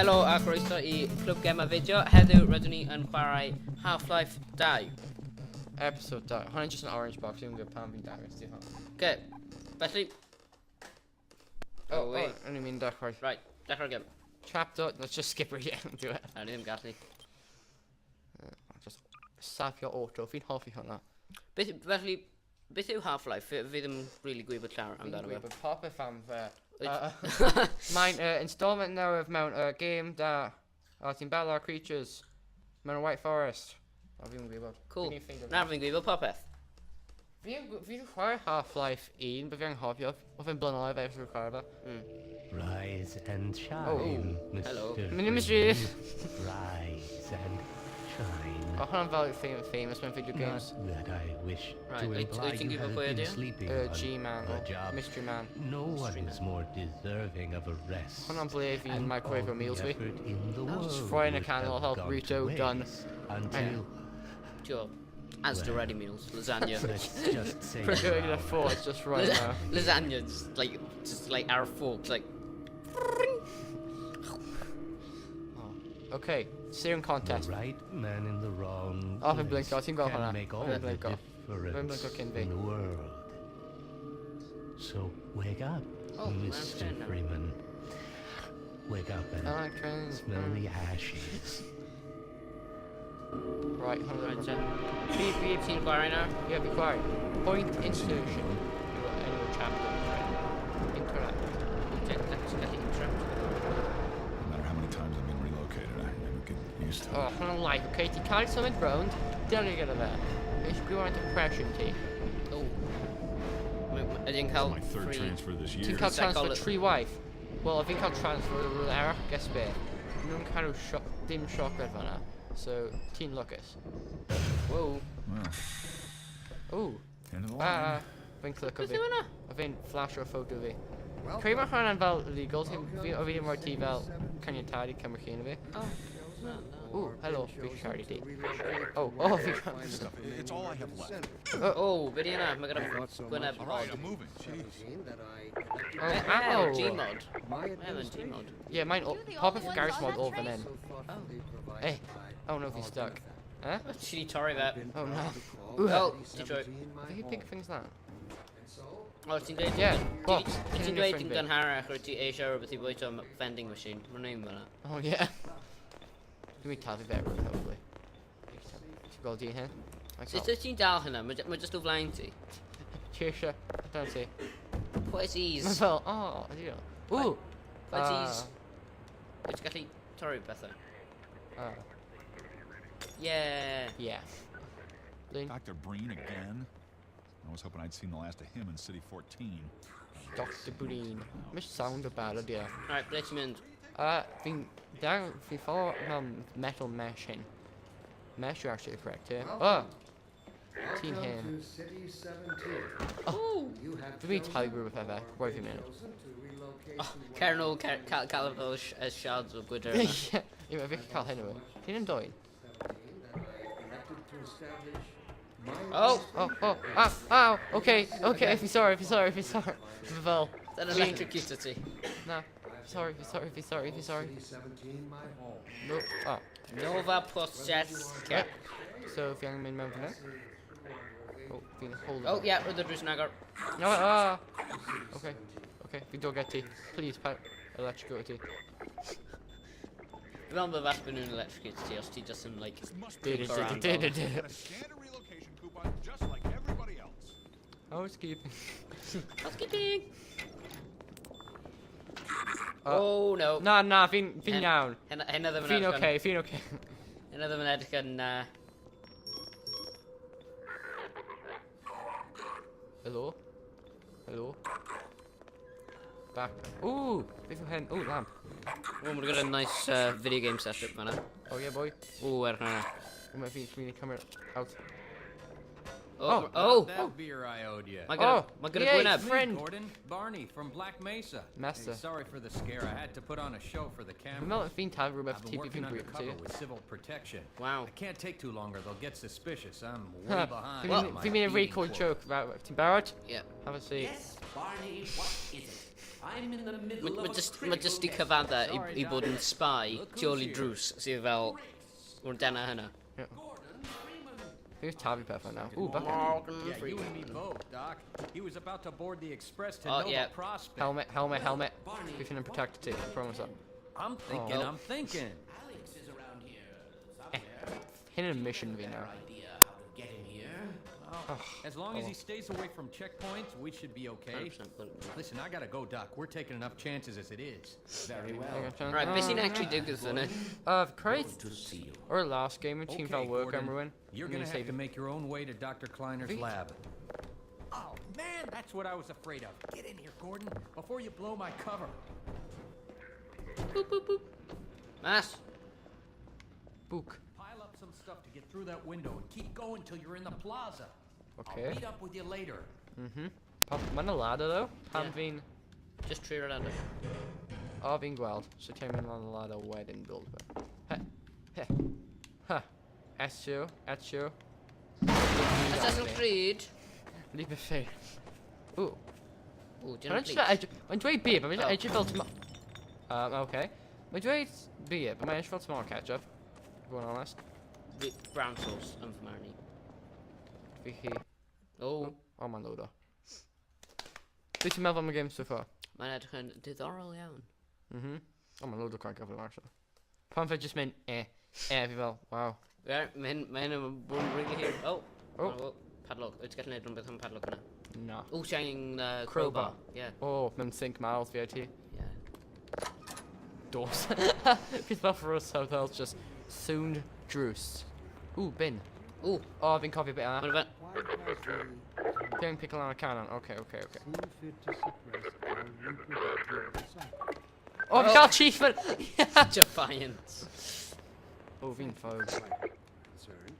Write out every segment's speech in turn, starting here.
Helo a chroeso i Clwb Gemau Fideo. Heddiw rydyn ni yn chwarae Half-Life 2. Episode 2. Hwnna'n just an orange box, dwi'n gwybod pam fi'n dangos ti hwn. Okay, felly... Oh, Oh, wait. oh, o'n i'n mynd dechrau. Right, dechrau'r gem. Chapter, let's just skip it and do it. A ni ddim gallu. Just safio auto, fi'n hoffi hwnna. Beth, felly, beth yw Half-Life? Fi, fi ddim really gwybod llawer Fi'n amdano fe. gwybod popeth am fe. Wyt- Mae'n installment newydd mewn game da. A ti'n battle our creatures mewn y White Forest. O, fi'n gwybod. Cool. Fi'n ffeindio Na, fi'n gwybod popeth. Fi'n fi chwarae Half-Life 1, but fi'n anghofio. Oedd fe'n blynyddoedd ers fi chwarae fe. Rise and shine, Mr. hello. My name is Rhys. Freeman. Rise and shine. O, hwnna'n fel famous mewn video games. Not that I wish Right, to imply wyt ti'n you gwybod have pwy been ydy o? sleeping on G-Man, the or job. Mystery Man. No one is more deserving of a rest. Hwnna'n ble fi'n and microwave all the meals fi. effort in the Just world fry in a would can, it'll have help gone burrito, to done. waste Until, Sure. As do ready meals. Lasagna. let's just say Doing you're it at our four, it's just right now. Lasagna, just like our forks, like... Okay, serum The contest. right man in the wrong Oh, fi'n place blinko, ti'n gweld can hwnna? make all Fi'n the blinko. Fi'n difference blinko cyn fi. in the world. So wake up, Oh, mae'n Mr. trên now. Freeman. Wake up and I like trains. smell the ashes. Right, hwnna. Right, Right, so... fi, Ti'n chwarae nawr? yeah, be quiet. Point insertion. Yw enw chapter. Right. Interact. Ti'n gallu interrupt. No matter how many times I've been relocated, I never get used to Oh, it. hwnna'n like, okay? Ti'n cael symud rownd, delio gyda fe. Eisiau gwybod depression ti. Oh. Ydy'n cael My third free... transfer this year. Ti'n cael transfer Psycholo- tri waith. Wel, fi'n cael transfer rhywle arall, guess be. Nhw'n cael sio dim siocled fan'na. So, ti'n lwcus. Whoa. Well, Ooh. end of the line. Ah, fi'n clico Beth fi. yw hwnna? A fi'n flash o'r photo fi. Credu mae hwnna'n fel legal, ti'n fi, o fi ddim rhoi ti fel caniatâd i cymryd llun o fi. Oh. Na, na. Ooh, helo, fi'n siarad i ti. Oh, oh, fi Stuff. It's all I have left. Oh, be di hwnna? Mae gyda Gwyneb All right, od. I'm moving. Jeez. Oh, Eh, ow! Gmod. Mae fe'n Gmod. Yeah, mae'n You're the popeth only Garry's ones on mod all that fan hyn. train. Eh, oh no, fi'n stuck. Eh? Ti di torri fe. Oh no. Oh, ti troi. Fi pick things lan. O, ti'n dweud... Yeah, box. Ti'n dweud yn gynharach rwyt ti eisiau rhywbeth i bwyta am vending machine. Mae'n ein fel Oh yeah. Dwi'n mynd talu fe rhywbeth, hopefully. Ti'n gweld di hyn? Mae'n Sut cael. wyt ti'n dal hynna? Mae jyst o flaen ti. Ti eisiau? Dyna ti. What is Mae'n these? fel, oh, ydi o. Ooh! What is these? Wyt ti'n gallu torri pethau? Yeah. Yeah. Lyn, Dr. Breen again? I was hoping I'd seen the last of him in City 14. Dr. Breen. Mae sound o bad ydi o. Right, ble ti'n mynd? Fi'n... Dang, fi'n follow metal mesh hyn. Mesh yw actually the correct here. Oh! Ti'n hyn. Welcome to City 17. Oh! You have Dwi'n mynd chosen- talu rhywbeth efe. Rhoi fi'n mynd. chosen to relocate to one Cer nôl, cael fel shards o gwydr yna. Ie, ie, fi'n cael hyn o fe. Ti'n yn dwyn? 17 that I elected to establish my Oh! Oh, oh, ah, ow, okay, okay, fi sorry, fi sorry, fi sorry. Fi fel, Dyna electrocutor ti. na, sorry, fi sorry, fi sorry, fi sorry. City 17 my home. No, oh. Nova Postjeska. So, fi angen mynd mewn fan hyn? Oh, fi'n hold Oh, yeah, roedd y drws yn agor. No, ah! Okay, okay, fi'n dod get ti. Please, pa electrocute ti. Dwi'n meddwl bod falle bod nhw'n electrocute ti os ti just yn, like, Must be Did it, around did it, did it, did Got it. a standard relocation coupon just like everybody else. Housekeeping. Housekeeping! Oh, no. Na, na, fi'n fi iawn. Hynna ddim yn Fi'n edrych yn... okay, fi'n okay. Hynna ddim yn edrych yn... Hello? Hello? Back. Ooh, beth yw hyn? Ooh, lamp. Oh, mae'n got a nice video game setup fan'na. Oh yeah, boy. Ooh, er hwnna. Oh, mae fi'n fi'n cymryd out. Oh, Oh. oh! That beer I owed you. Mae gyda, Oh, mae gyda yay, Gwyneb. friend. Gordon, Barney from Black Mesa. Mesa. Hey, sorry for the scare. I had to put on a show for the Fi'n camera. meddwl fi'n talu rhywbeth I've been ti working fi'n brif ti. undercover with civil protection. Wow. I can't take too long or they'll get suspicious. I'm way behind. Fi'n on my fi'n mynd i feeding record quota. joke. Right, Ti'n barod? Yeah. Have a seat. Yes, Barney, what is it? I'm in the middle Mae of a just, ma critical just i test. cyfadda i, Sorry, i bod yn Doc. spy Look tu ôl who's i here. drws sydd fel... Mae'n dena hynna. Gordon Freeman. Who's tafu pethau now? Ooh, bucket. Morgan Yeah, you and me Freeman. both, Doc. He was about to board the express to Oh, Nova yeah. Prospect. Helmet, helmet, helmet. Fi ffyn yn protect ti, promise up. I'm thinking, Oh. I'm thinking. Alex is around here somewhere. Hyn yn mission fi nawr. Idea how to get him here. As long as he stays away from checkpoints, we should be okay. 100% Listen, I gotta go, Doc. We're taking enough chances as it is. Very well. Right, beth sy'n actually digwydd fan hyn? Creu... To see you. O'r last game, ti'n fel work Gordon, am rhywun. You're Ni'n gonna have save- to make your own way to Dr. Kleiner's Fi- lab. Oh man, that's what I was afraid of. Get in here, Gordon, before you blow my cover. Boop, boop, boop. Mas! Book. Pile up some stuff to get through that window and keep going till you're in the plaza. Okay. I'll meet up with you later. Mae'n y ladder, though. Pam Yeah. fi'n... Just trio ladder. O, fi'n gweld. So ti'n mynd lan y ladder wedyn build fe. He. He. Ha. Eto. Eto. Assassin's Creed! Leap of faith. Ooh. O, dyn Mae'n nhw'n edrych fel... Mae'n dweud beer, but mae'n Oh. edrych fel tomato... Okay. Mae'n dweud beer, but mae'n edrych fel tomato ketchup. If we're honest. Brown sauce yn fy marn i. Fi chi... O, O, mae'n load o. Be ti'n meddwl am y game so far? mae'n edrych yn diddorol iawn. Mhm. O, mae'n load o crank gyflym, actually. Pan fe jyst mynd, eh, eh, fi fel, wow. Ie, mae hyn, mae hyn yn bod yn really hir. Oh, Oh. oh. Padlock. Wyt ti'n gallu neud rhywbeth am padlock yna? Na. O, ti angen Crowbar. crowbar. Ie, O, mewn sink mawr, VAT. ie. Dos. Fi fel for us hotels just soon drws. Ooh, bin. O, O, fi'n cofio bit yna. mae'n fe... Why has the Fi'n pickle lan y cannon. Okay, okay, okay. seen fit to suppress our reproductive cycle? O, fi'n cael achievement! Defiance. O, fi'n ffog. Concerned.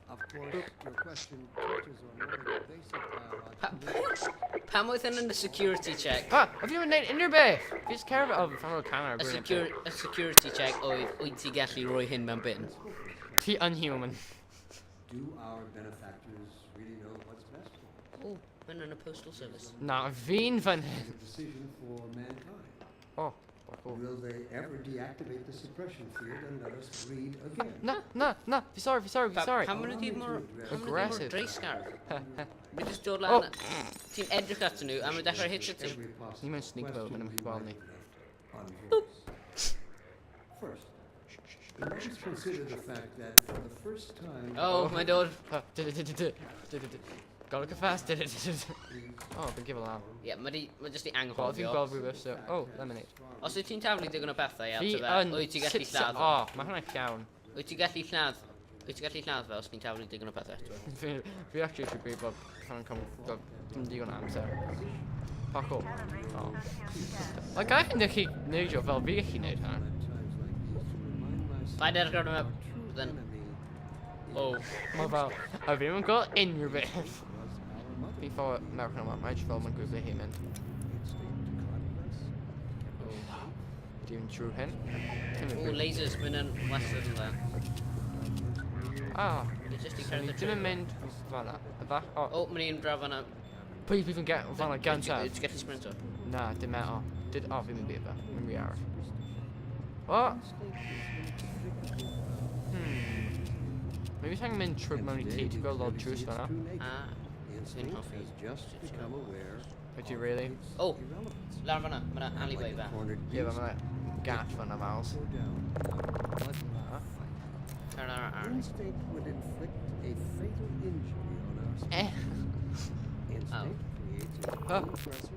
Of course, your question touches on one of the basic biological issues. Pam oedd hyn yn y security check? Ah, a fi ddim yn neud unrhyw beth! Fi just cerdded... O, fi'n rhoi cannon ar A, brilliant. secure, a security check oedd, wyt ti gallu rhoi hyn mewn bin? Ti unhuman. Do our benefactors really know what's best for us? O, mae'n yn y postal service. Na, fi'n fan hyn. It's a decision for mankind. O, oh, cool. Will they ever deactivate the suppression field and let us breed again? Na, na, na, fi sorry, fi sorry, fi sorry. Pam maen nhw gyd mor... Pam maen nhw gyd mor Aggressive. dreisgar? Mae jyst dod Oh. lan... Ti'n edrych atyn nhw a mae'n dechrau hitio ti. Every possible Ni mewn sneak mode, question maen nhw'n we gweld might ni. have left unvoiced. First, let us consider the fact that for the first time. Oh, mae'n dod. Ha, du- du- du- du- du, du- du- du. Gotta go fast. du- du- du- du- du. O, fi'n give a laugh. Ie, mae di... Mae jyst i Wel, fi'n anghofio. gweld rhywbeth, so... Oh, lemonade. Os wyt ti'n taflu digon o bethau Fi ato fe, yn... wyt ti'n gallu sit- lladd O, mae hwnna'n llawn. Wyt ti'n gallu lladd... Wyt ti'n gallu lladd fe os ti'n taflu digon o bethau ato fe? Fi fi actually eisiau gweud bod hwnna'n cymryd bod dim digon o amser. Parkour. O. Like, I can gallu neud o fel fi gallu neud hwnna. At times like these to remind myself Paid edrych arno our fe. true Then- enemy Oh. Mae fel, a fi ddim yn gweld unrhyw beth. was our mother. Fi'n ffordd American yma, mae'n fel mae'n grŵp ei hun mynd. Instinct declined us, kept us safe, Dwi'n trwy hyn. O, lasers, mae'n yn wastad yn dda. Ah, Mae jyst i so ni cerdded ddim yn trwy. mynd fan'na. Fa? O, O, mae'n un draw fan'na. please fi fi'n get fan'na Wyt ti'n gyntaf. gallu sprinto? Na, dim eto. Did, o, fi'n mynd byd fe. Mae'n rhy araf. O! Instinct is inextricably Hmm. Maybe ti'n mynd trwy And mewn i today tŷ, we ti'n gweld lot clearly drws see its fan'na. true nature. Ah, Instinct hoffi. has just become aware Ydy of really? its Oh. irrelevance. Lawr fan'na, mae 'na alleyway Like a fe. cornered Ie, beast, fe mae'n gath fan'na miles. go down without a bloody fight. Turn ar ar. Instinct would inflict a fatal injury on our species. Eh. Instinct creates its Huh. own oppressors.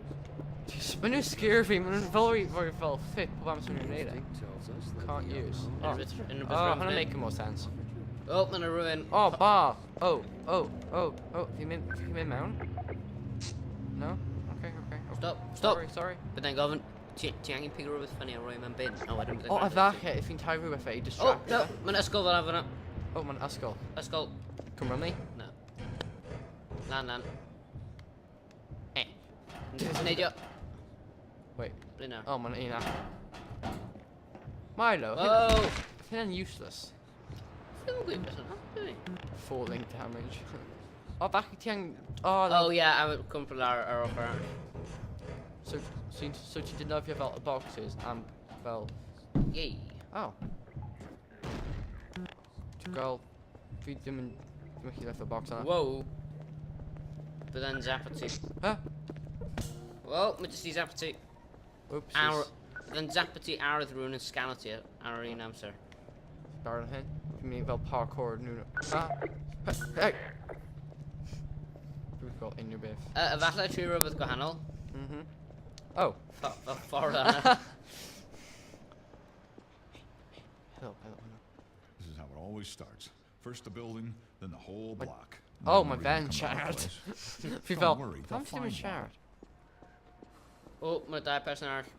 Maen nhw'n scare fi, maen nhw'n fel rhi fel ffit pob amser nhw'n neud e. Instinct tells us that Can't the use. unknown Oh. Unrhyw beth Oh, rhwng hwnna'n fan hyn. make more sense. O, mae 'na rhywun... Oh, bar! Oh, oh, oh, oh, fi'n mynd, fi'n mynd mewn? No? Okay, okay. Oh, Stop, stop! Sorry, sorry. Byddai'n gofyn, ti ti angen pigo rhywbeth fyny a rhoi mewn bin? O, wedyn byddai'n O, a gwrando i ti. falle, if fi'n tai rhywbeth fe i O, distract no, fe. mae'n ysgol fel fan'na. Oh, mae'n ysgol. Ysgol. Come run me. Na. Lan, lan. Eh. Neidio. Wait. Ble nawr? Oh, mae'n un arall. Milo, Oh! hynna'n useless. Ddim yn gwybod beth yna, dwi? Falling damage. O, bach i ti ang... Oh, Oh, ie, a mae'n cwmpa lawr ar ochr arall. So, so, so ti'n defnyddio fel y boxes am fel... Yay. Oh. Ti'n gael... Fi ddim yn... Ddim yn gallu left y box yna. Wow. Bydda'n zappo ti. Huh? Wel, mae jyst i zappo ti. Oops. Ar... Bydda'n zappo ti ar oedd rhywun yn sgano ti ar yr un amser. Barod hyn. Fi'n mynd i fel parkour nhw. Ah! Hey! Dwi'n gael unrhyw beth. Efallai trwy rhywbeth gwahanol. Mhm. Oh. Fel ffordd yna. Hello, hello, hello. This is how it always starts. First the building, then the whole block. Oh, Then mae everything fe'n comes out of siarad. place. Fi Don't fel, worry, they'll pam ti ddim yn find one. siarad? O, mae dau person arall.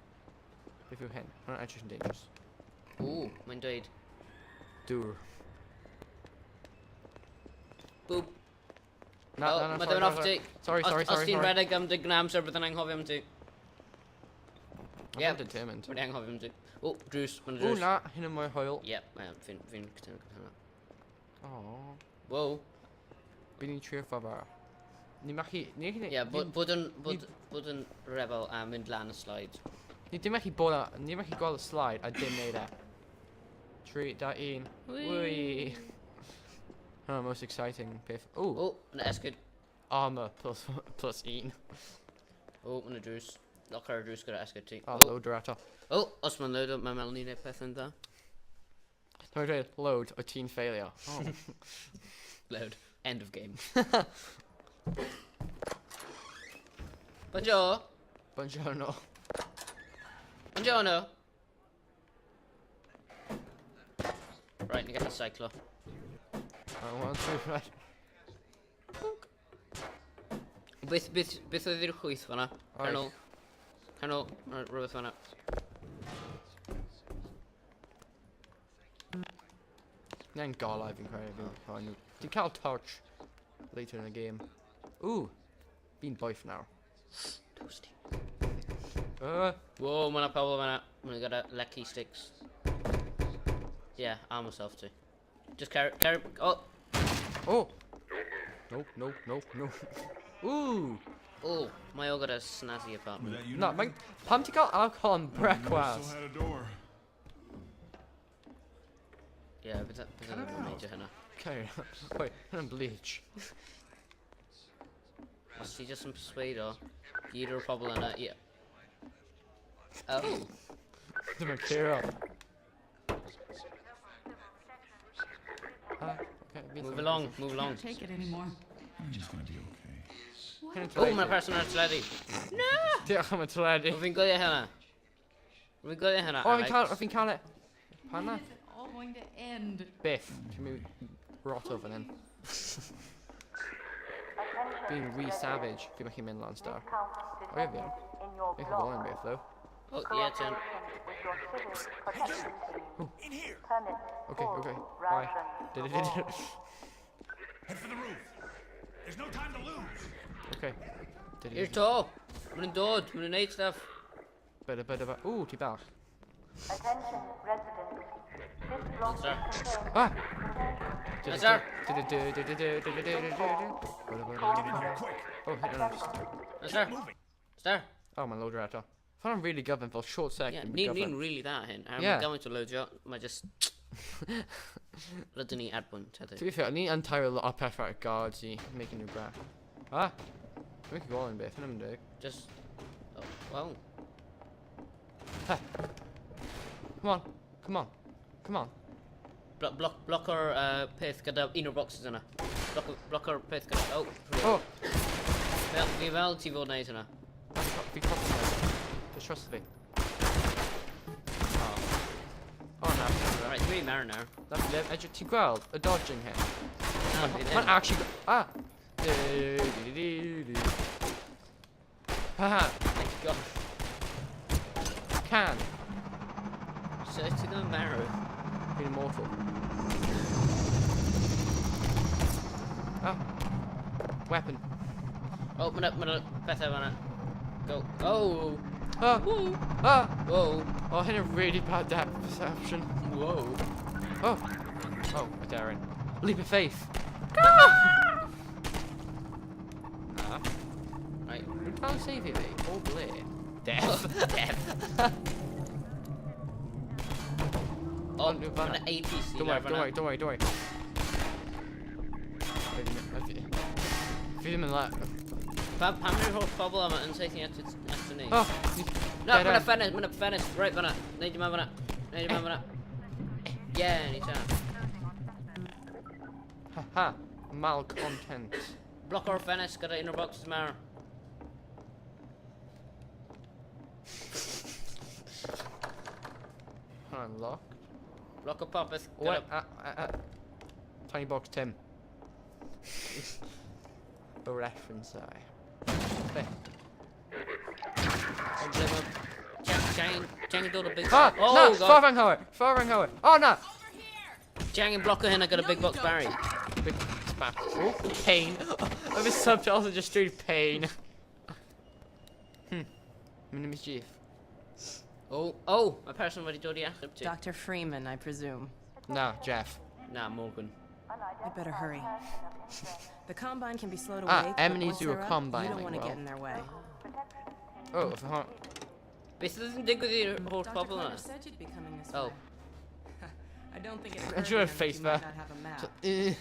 Beth yw hyn? Mae'n edrych yn dangerous. O, mae'n dweud. Dŵr. Boop. Na, O, na, na, mae sorry, ddim yn off sorry, ti. Sorry, sorry, Os sorry. ti'n sorry. rhedeg am dy gnamser, byddai'n anghofio am ti. I'm Ie. determined. Mae'n anghofio am ti. O, drws, mae'n O, drws. na, hyn yn mwy hwyl. Ie, mae fi'n fi cytuno gyda hwnna. O, Wow. Bydd ni'n trio ffordd arall. Ni machu... Ni, ni, Ie, bod, bod yn, bod, bod yn rebel a mynd lan y slide. Ni ddim gallu bod a... Ni ddim gallu gweld y slide a dim neud e. 3, 2, 1. Wee! Hwna'n most exciting peth. Ooh, O, yna esgyd. armor plus, plus 1. O, mae'n drws. Lock ar y drws gyda esgyd ti. Oh, O, loader eto. o, os mae'n load, mae'n meddwl ni'n neud peth yn dda. Dwi'n dweud load o ti'n failio. Oh. Load. End of game. Bonjour. Buongiorno. Buongiorno. Right, ni'n gallu seiclo. I want to right. Beth, beth, beth oedd i'r chwyth fan'na? Oi. Canol. Canol, ma' rhywbeth fan'na. Ni'n golau fi'n credu fi'n cael nhw. Ti'n cael torch later in the game. Ooh, fi'n boeth nawr. Toasty. Uh, Whoa, ma' 'na pobl fan'na. Ma' nhw gyda lecky sticks. Yeah, arm myself too. Just carry, carry, oh, oh! No, no, no, no. Ooh! oh, mae o gyda snazzy With apartment. that unit Na, mae'n... Pam ti'n cael alcohol yn I still brecwast? had a door. Yeah, bydd bydd yn wneud hynna. Okay, wait, hwnna'n bleach. Os ti jyst yn persuado gyd o'r pobl yna, ie. Oh, Ddim yn curo. Ah, okay, fi'n move along, move along. Can't take it anymore. Everything's gonna be okay. Hynna'n Oh, teledu. mae'na person ar y teledu. Diolch am y teledu. O, fi'n gwylio hynna. Fi'n gwylio hynna, O, fi'n Alex. cael, fi'n cael e. Pa When na? is it all going to end? Biff, ti'n mynd rot o fan hyn. Fi'n re savage, fi'n gallu mynd lan star. O ie, fi yn. Fi'n cael yn beth, though. Oh, ie, ti'n... In here! Okay, okay, bye. Head for the roof! There's no time to lose! Okay. I'r to! Maen nhw'n dod, maen nhw'n neud stuff. Bada, bada, bada. Ooh, ti bach. Attention residents. This block Sir. contains Ah! Yes, sir. Get in here quick! Oh, hit on just... Sir. Sir. Oh, mae'n loader eto. Found really gyfan fel short Yeah, second. ni'n ni really dda hyn. A Yeah. yeah. Mae gymaint o loadio, mae just... Rydyn ni ar bwynt To heddiw. be fair, ni yn tair lot o pethau ar guards i making nhw graff. Ah! Dwi'n gallu gweld yn beth, hynny'n deg. Just... Oh, well. Come on, come on, come on. Bloc, bloc, bloc o'r peth gyda un o'r boxes yna. Bloc, bloc o'r peth gyda... Oh, Oh! Fel, fi fel ti fod wneud hynna. Fi trust fi. Just trust fi. Oh. Oh na. Right, dwi'n marw nawr. Na, edrych, ti'n gweld y dodging hyn? Na, fi Mae'n ddim. actually... Ah! Du, du, du, du, du. Haha, Thank God. can. So, ti ddim yn marw. Fi'n immortal. Ah. Weapon. Oh, mae'na ma bethau fan'na. Go. Oh! Ah! Woo! Ah! Whoa! Oh, hyn yn really bad depth perception. Whoa! Oh! Oh, Darren. Leap of faith. Ah! Right. Dwi'n cael save i fi? O ble? Death. Death. Oh, Ond yw fan'na. mae'n APC Don't worry, don't worry, don't worry, don't worry. Fi ddim yn la... Pa, pam yw'r holl bobl yma yn saethu at, at ni? Oh! No, dead mae'n end. ffenest, mae'n ffenest, right fan'na. Neud yma fan'na. Neud yma fan'na. Yeah, ni ta. Ha ha. Malcontent. Block o'r ffenest gyda un o'r boxes mawr. Hwnna'n locked. Block o popeth Wait, gyda... Tiny box Tim. The reference I. Be? Ond ble ma... Ti angen dod o big... Ah! Oh, na! God. Ffordd anghywir! Ffordd anghywir! Oh, na! Ti angen bloco hynna gyda big box Barry. Big smack. Oh, pain. Of his subtitles are just straight pain. Mynd i mischief. Oh, oh, mae person wedi dod i achub ti. Dr. Freeman, I presume. Na, Jeff. Na, Morgan. I'd better hurry. The Combine can be slow to Ah, wake, but Emily once do a they're up, combine you don't like want to well. get in their way. Oh, if hwn... Beth oedd yn digwydd i'r holl Dr. bobl Carter yna? said you'd be coming this Oh. way. I don't think it Enjoy occurred to your him that face you might there. not have a map. So, eh.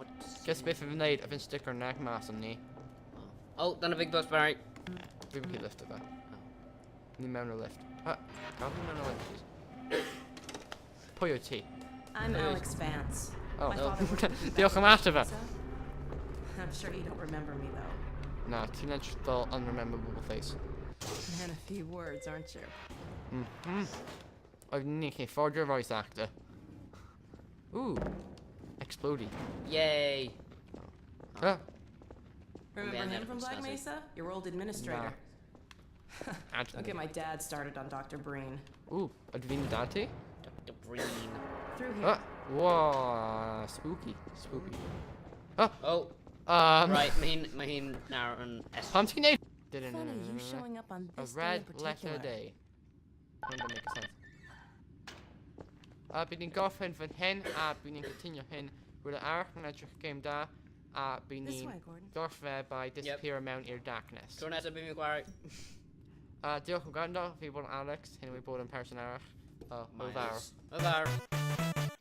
What? Guess beth fi'n wneud, a fi'n sticker neck mas on ni. Oh, dyna big box Barry. Fi'n mynd i lift o fe. Ni mewn o lift. Ah, gael fi mewn o lift, please. Pwy o ti? I'm Hey. Alex Vance. Oh. My father worked with you back Diolch am in ato fe. Mesa. I'm sure you don't remember me though. Na, ti'n edrych fel unrememberable face. Man, a few words, aren't you? Oedd ni'n gallu ffordio voice actor. Ooh. Explodey. Yay. Ah, Remember Man, him that from was Black snazzy. Mesa? Your old administrator. Ad. Don't get my dad started on Dr. Breen. Ooh, ydw fi'n dad ti? Dr. Breen. Through here. Ah, whoa, spooky, spooky. Oh, right, mae hi'n mae hi'n nawr yn S. Pam ti'n neud? Funny, you showing up on A this day in red particular. letter day. Hwn don't make sense. A bydd ni'n gorffen fan hyn, a bydd ni'n continue hyn. Rwy'n arall yn edrych game da, a bydd This ni'n way, Gordon. gorffen by disappear mewn i'r darkness. Tro nesaf bydd fi'n chwarae. Diolch yn gwrando, fi bod yn Alex, hyn wedi bod yn person arall. Hwyl fawr. Miles. Hwyl fawr.